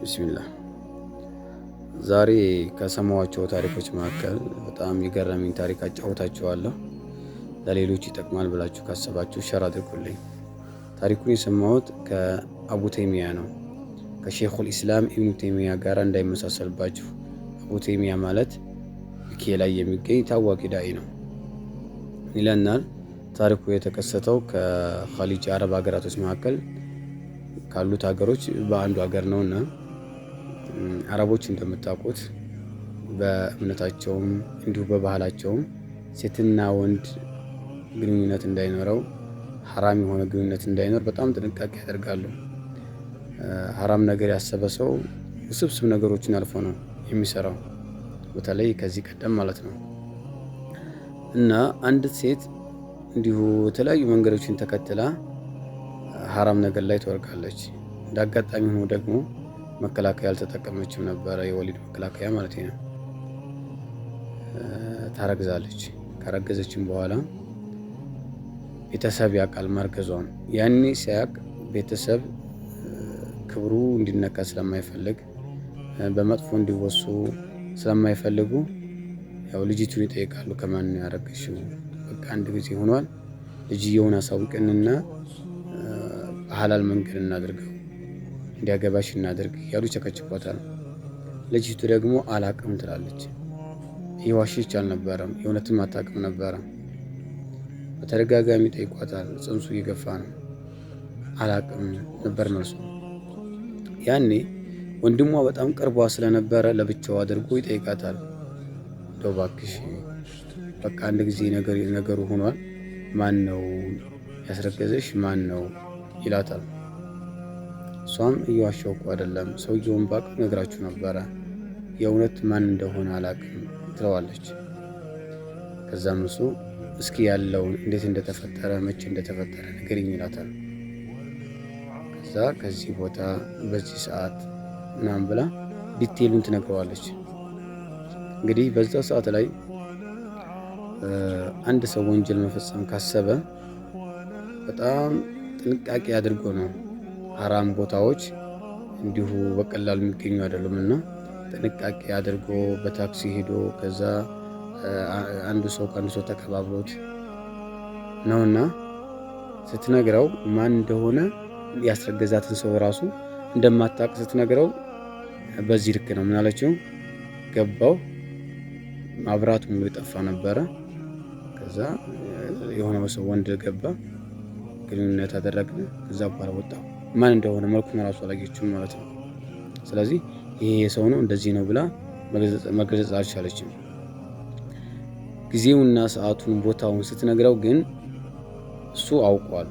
ቢስሚላህ። ዛሬ ከሰማኋቸው ታሪኮች መካከል በጣም የገረመኝ ታሪክ አጫውታችኋለሁ። ለሌሎች ይጠቅማል ብላችሁ ካሰባችሁ share አድርጉልኝ። ታሪኩን የሰማሁት ከአቡ ተይሚያ ነው። ከሼኹል ኢስላም ኢብኑ ተይሚያ ጋር እንዳይመሳሰልባችሁ። አቡ ተይሚያ ማለት ዩኬ ላይ የሚገኝ ታዋቂ ዳኢ ነው ይለናል። ታሪኩ የተከሰተው ከኸሊጅ አረብ ሀገራቶች መካከል ካሉት ሀገሮች በአንዱ ሀገር ነው እና አረቦች እንደምታውቁት በእምነታቸውም እንዲሁ በባህላቸውም ሴትና ወንድ ግንኙነት እንዳይኖረው፣ ሀራም የሆነ ግንኙነት እንዳይኖር በጣም ጥንቃቄ ያደርጋሉ። ሀራም ነገር ያሰበ ሰው ውስብስብ ነገሮችን አልፎ ነው የሚሰራው፣ በተለይ ከዚህ ቀደም ማለት ነው። እና አንዲት ሴት እንዲሁ የተለያዩ መንገዶችን ተከትላ ሀራም ነገር ላይ ትወድቃለች። እንደ አጋጣሚ ሆኖ ደግሞ መከላከያ አልተጠቀመችም ነበረ፣ የወሊድ መከላከያ ማለት ነው። ታረግዛለች። ካረገዘችም በኋላ ቤተሰብ ያውቃል ማርገዟን። ያኔ ሲያውቅ ቤተሰብ ክብሩ እንዲነካ ስለማይፈልግ፣ በመጥፎ እንዲወሱ ስለማይፈልጉ ያው ልጅቱን ይጠይቃሉ። ከማን ነው ያረገዝሽው? በቃ አንድ ጊዜ ሆኗል። ልጅየውን አሳውቅንና በሐላል መንገድ እናድርገው፣ እንዲያገባሽ እናድርግ እያሉ ይጨቀጭቋታል። ልጅቱ ደግሞ አላቅም ትላለች። ይህ ዋሽች አልነበረም፣ የእውነትም አታውቅም ነበረ። በተደጋጋሚ ጠይቋታል። ጽንሱ እየገፋ ነው። አላቅም ነበር መልሷ። ያኔ ወንድሟ በጣም ቅርቧ ስለነበረ ለብቻው አድርጎ ይጠይቃታል። እንደው እባክሽ በቃ አንድ ጊዜ ነገሩ ሆኗል፣ ማን ነው ያስረገዘሽ? ማን ነው ይላታል። እሷም እየዋሸሁ እኮ አይደለም፣ ሰውየውን ባቅ ነግራችሁ ነበረ፣ የእውነት ማን እንደሆነ አላቅም ትለዋለች። ከዛም እሱ እስኪ ያለውን እንዴት እንደተፈጠረ፣ መቼ እንደተፈጠረ ንገሪኝ ይላታል። ከዛ ከዚህ ቦታ በዚህ ሰዓት ምናምን ብላ detail ኡን ትነግረዋለች። እንግዲህ በዛ ሰዓት ላይ አንድ ሰው ወንጀል መፈጸም ካሰበ በጣም ጥንቃቄ አድርጎ ነው። ሀራም ቦታዎች እንዲሁ በቀላሉ የሚገኙ አይደሉም እና ጥንቃቄ አድርጎ በታክሲ ሄዶ ከዛ አንዱ ሰው ከአንዱ ሰው ተቀባብሎት ነውና ስትነግረው ማን እንደሆነ ያስረገዛትን ሰው ራሱ እንደማታውቅ ስትነግረው በዚህ ልክ ነው። ምን አለችው? ገባው፣ ማብራቱ ሙሉ የጠፋ ነበረ። ከዛ የሆነ ሰው ወንድ ገባ፣ ግንኙነት አደረግን። ከዛ በኋላ ወጣው። ማን እንደሆነ መልኩን ራሱ አላየችውም ማለት ነው። ስለዚህ ይሄ የሰው ነው እንደዚህ ነው ብላ መግለጽ አልቻለችም። ጊዜውና ሰዓቱን ቦታውን ስትነግረው ግን እሱ አውቋል።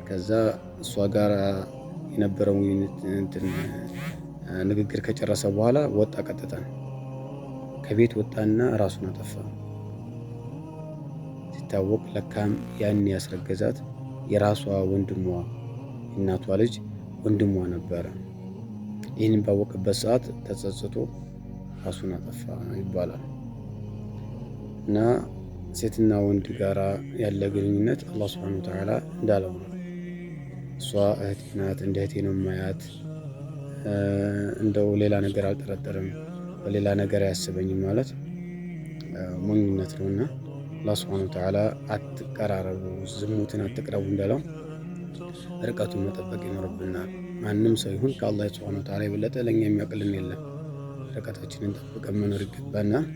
ከዛ እሷ ጋር የነበረው ንግግር ከጨረሰ በኋላ ወጣ። ቀጥታ ከቤት ወጣና ራሱን አጠፋ። ሲታወቅ ለካም ያን ያስረገዛት የራሷ ወንድሟ፣ እናቷ ልጅ ወንድሟ ነበረ። ይህንን ባወቀበት ሰዓት ተጸጽቶ ራሱን አጠፋ ይባላል። እና ሴትና ወንድ ጋራ ያለ ግንኙነት አላህ ሱብሓነሁ ወተዓላ እንዳለው ነው። እሷ እህቴ ናት፣ እንደ እህቴ ነው የማያት፣ እንደው ሌላ ነገር አልጠረጠርም፣ በሌላ ነገር አያስበኝም ማለት ሞኝነት ነው። እና አላህ ሱብሓነሁ ወተዓላ አትቀራረቡ፣ ዝሙትን አትቅረቡ እንዳለው ርቀቱን መጠበቅ ይኖርብናል። ማንም ሰው ይሁን ከአላህ ሱብሓነሁ ወተዓላ የበለጠ ለእኛ የሚያውቅልን የለም። ርቀታችንን ጠብቀን መኖር ይገባናል።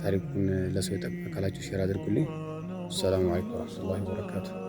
ታሪኩን ለሰው ይጠቅማል ካላችሁ share አድርጉልኝ። ሰላሙ አለይኩም ወረህመቱላሂ ወበረካቱ።